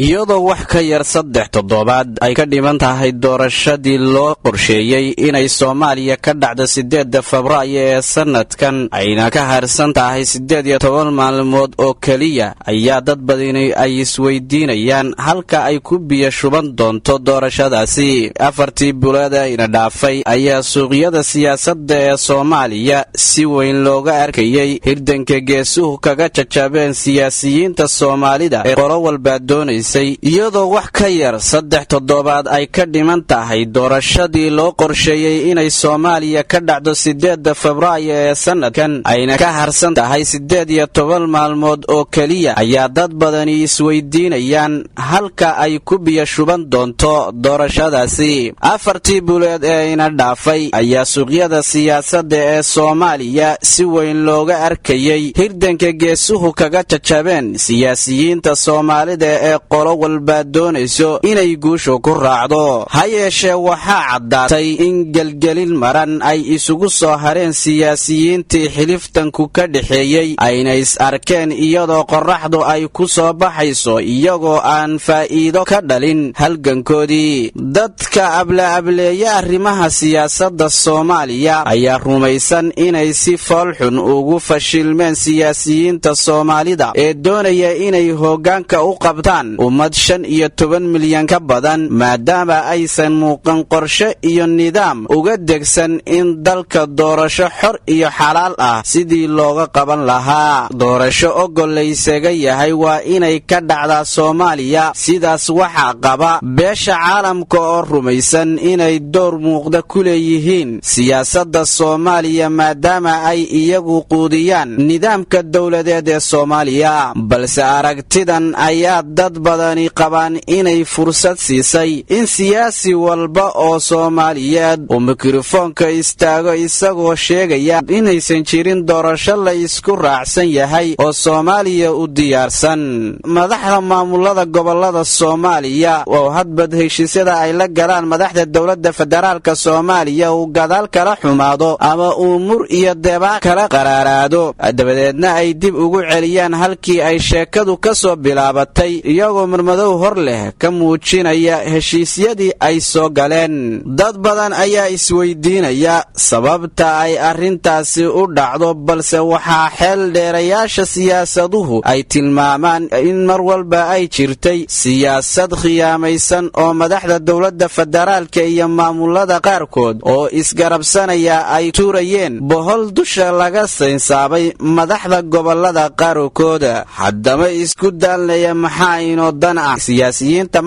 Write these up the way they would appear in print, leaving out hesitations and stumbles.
Iyadoo wax ka yar 3 toddobaad ay ka dhiman tahay doorashadii loo qorsheeyey inay Soomaaliya ka dhacdo 8da Febraayo ee sanadkan, ayna ka harsan tahay 18 maalmood oo keliya, ayaa dad badani ay isweydiinayaan halka ay ku biyo shuban doonto doorashadaasi. 4tii bilood ina dhaafay ayaa suuqyada siyaasadda ee Soomaaliya si weyn looga arkayey hirdanka geesuhu kaga jajabeen siyaasiyiinta Soomaalida ee qolo walbaa doonaysay. Iyadoo wax ka yar 3 toddobaad ay ka dhiman tahay doorashadii loo qorsheeyey inay Soomaaliya ka dhacdo 8da Febraayo ee sanadkan, ayna ka harsan tahay 18 maalmood oo keliya, ayaa dad badani isweydiinayaan halka ay ku biyo shuban doonto doorashadaasi. 4tii bilood ee ina dhaafay ayaa suuqyada siyaasadda ee Soomaaliya si weyn looga arkayey hirdanka geesuhu kaga jajabeen siyaasiyiinta Soomaalida ee qolo walbaa doonayso inay guushu ku raacdo. Ha yeeshee, waxaa caddaatay in gelgelin maran ay isugu soo hareen siyaasiyiintii xiliftanku ka dhexeeyey, ayna is arkeen iyadoo qorraxdu ay ku soo baxayso, iyagoo aan faa'iido ka dhalin halgankoodii. Dadka abla-ableeya arrimaha siyaasadda Soomaaliya ayaa rumaysan inay si foolxun ugu fashilmeen siyaasiyiinta Soomaalida ee doonaya inay hoggaanka u qabtaan ummad 15 milyan ka badan, maadaama aysan muuqan qorshe iyo nidaam uga degsan in dalka doorasho xor iyo xalaal ah sidii looga qaban lahaa. Doorasho ogol laysaga yahay waa inay ka dhacdaa Soomaaliya. Sidaas waxaa qaba beesha caalamka oo rumaysan inay door muuqda ku leeyihiin siyaasadda Soomaaliya, maadaama ay iyagu quudiyaan nidaamka dowladeed ee Soomaaliya. Balse aragtidan ayaa dad badani qabaan inay fursad siisay in siyaasi walba oo Soomaaliyeed uu mikrofoonka istaago isagoo sheegaya inaysan jirin doorasho la isku raacsan yahay oo Soomaaliya u diyaarsan. Madaxda maamulada gobolada Soomaaliya oo hadbad heshiisyada ay la galaan madaxda dowladda federaalka Soomaaliya uu gadaal kala xumaado ama uu mur iyo debaa kala qaraaraado, dabadeedna ay dib ugu celiyaan halkii ay sheekadu ka soo bilaabatay, iyagoo marmadow hor leh ka muujinaya heshiisyadii ay soo galeen. Dad badan ayaa isweydiinaya sababta ay arrintaasi u dhacdo, balse waxaa xeel dheerayaasha siyaasaduhu ay tilmaamaan in mar walba ay jirtay siyaasad khiyaamaysan oo madaxda dowladda federaalka iyo maamulada qaarkood oo isgarabsanaya ay tuurayeen bohol dusha laga saynsaabay madaxda gobolada qaarkooda. Haddaba, isku daalnaya, maxaa inoo dan ah? Siyaasiyiinta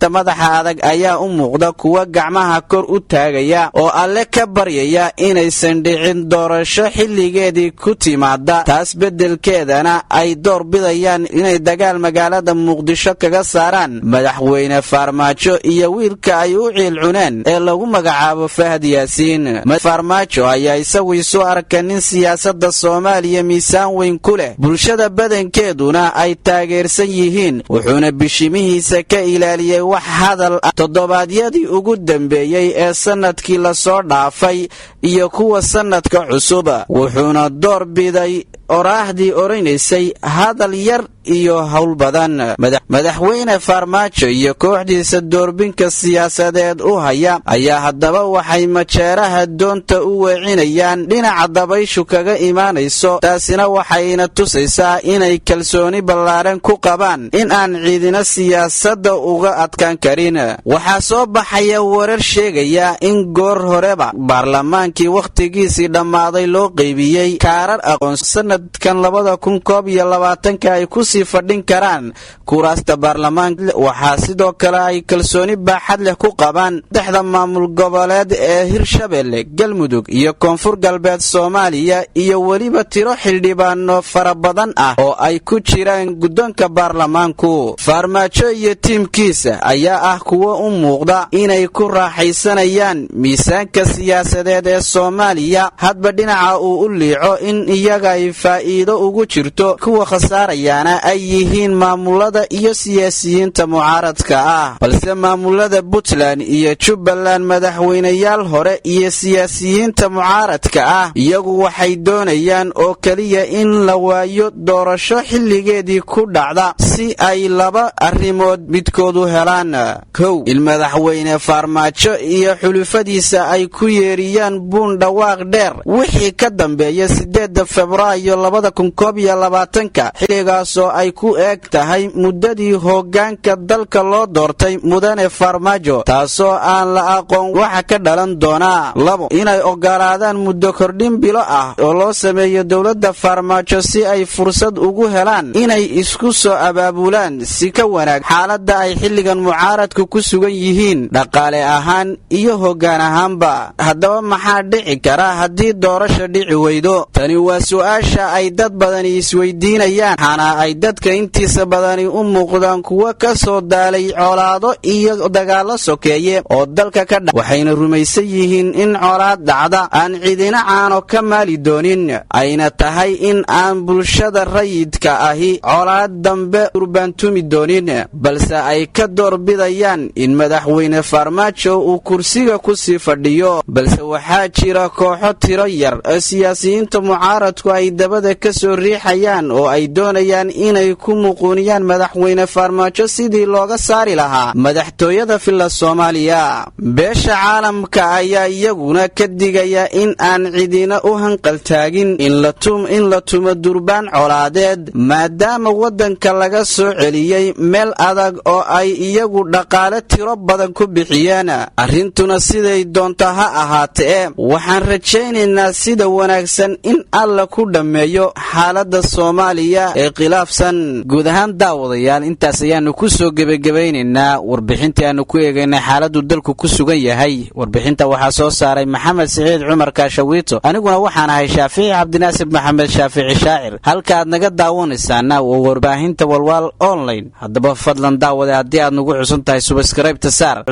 madaxa adag ayaa u muuqda kuwa gacmaha kor u taagaya oo Alle ka baryaya inaysan dhicin doorasho xilligeedii ku timaada, taas beddelkeedana ay door bidayaan inay dagaal magaalada Muqdisho kaga saaraan Madaxweyne Farmaajo iyo wiilka ay u ciil cuneen ee lagu magacaabo Fahad Yaasiin. Farmaajo ayaa isagu isu arka nin siyaasadda Soomaaliya miisaan weyn ku leh, bulshada badankeeduna ay taageersan yihiin, wuxuuna bishimihiisa ka ilaaliyey wax hadal ah toddobaadyadii ugu dambeeyey ee sannadkii lasoo dhaafay iyo kuwa sannadka cusub, wuxuuna door biday oraahdii oranaysay "hadal yar iyo howl badan". Madaxweyne Farmaajo iyo kooxdiisa doorbinka siyaasadeed u haya ayaa haddaba waxay majeeraha doonta u weecinayaan dhinaca dabayshu kaga imaanayso. Taasina waxayna tusaysaa inay kalsooni ballaaran ku qabaan in aan ciidina siyaasadda uga adkaan karin. Waxaa soo baxaya warar sheegaya in goor horeba baarlamaankii wakhtigiisii dhammaaday loo qaybiyey kaarar aqoon sanadkan 2021-ka ay kusii fadhin karaan kuraasta baarlamaanka. Waxaa sidoo kale ay kalsooni baaxad leh ku qabaan saddexda maamul goboleed ee Hirshabelle, Galmudug iyo Koonfur Galbeed Soomaaliya, iyo weliba tiro xildhibaano fara badan ah oo ay ku jiraan guddoonka baarlamaanku. Farmaajo iyo tiimkiisa ayaa ah kuwo u muuqda inay ku raaxaysanayaan miisaanka siyaasadeed ee Soomaaliya hadba dhinaca uu u liico in iyaga ay faa'iido ugu jirto, kuwa khasaarayaana ay yihiin maamulada iyo siyaasiyiinta mucaaradka ah. Balse maamulada Puntland iyo Jubbaland, madaxweynayaal hore iyo siyaasiyiinta mucaaradka ah, iyagu waxay doonayaan oo keliya in la waayo doorasho xilligeedii ku dhacda, si ay laba arrimood midkoodu helaan: kow, in madaxweyne Farmaajo iyo xulufadiisa ay ku yeeriyaan buun dhawaaq dheer wixii ka dambeeya 8-da Febraayo 2021-ka, xilligaasoo ay ku eeg tahay muddadii hoggaanka dalka loo doortay mudane Farmaajo, taasoo aan la aqoon waxa ka dhalan doonaa; labo, inay ogolaadaan muddo kordhin bilo ah oo loo sameeyo dowladda Farmaajo, si ay fursad ugu helaan inay isku soo abaabulaan si ka wanaag xaaladda ay xilligan mucaaradku ku sugan yihiin, dhaqaale ahaan iyo hoggaan ahaanba. Haddaba, maxaa dhici kara haddii doorasha dhici weydo? Tani waa su'aasha ay dad badani isweydiinayaan, waxaana ay dadka intiisa badani u muuqdaan kuwo ka soo daalay colaado iyo dagaallo sokeeye oo dalka ka dha, waxayna rumaysan yihiin in colaad dhacda aan cidina caano ka maali doonin, ayna tahay in aan bulshada rayidka ahi colaad dambe urbaantumi doonin, balse ay ka doorbidayaan in madaxweyne Farmaajo uu kursiga ku sii fadhiyo. Balse waxaa jira kooxo tiro yar oo siyaasiyiinta mucaaradku ay dabada ka soo riixayaan oo ay doonayaan inay ku muquuniyaan madaxweyne Farmaajo sidii looga saari lahaa madaxtooyada Villa Soomaaliya. Beesha caalamka ayaa iyaguna ka digaya in aan cidina u hanqaltaagin in la tumo durbaan colaadeed, maadaama waddanka laga soo celiyey meel adag oo ay iyagu dhaqaale tiro badan ku bixiyeen. Arrintuna siday doonta ha ahaatee, waxaan rajaynaynaa sida wanaagsan in Alla ku dhammeeyo xaaladda Soomaaliya ee khilaafsan. Guud ahaan, daawadayaal, intaas ayaanu ku soo gebagabaynaynaa warbixintii aanu ku eegaynay xaaladdu dalku ku sugan yahay. Warbixinta waxaa soo saaray Maxamed Siciid Cumar Kaashawiito, aniguna waxaan ahay Shaafici Cabdinaasir Maxamed Shaafici Shaacir. Halka aad naga daawanaysaana waa warbaahinta Walwaal Online. Haddaba, fadlan daawade, haddii aad nagu xusan tahay, subscribe-ta saar.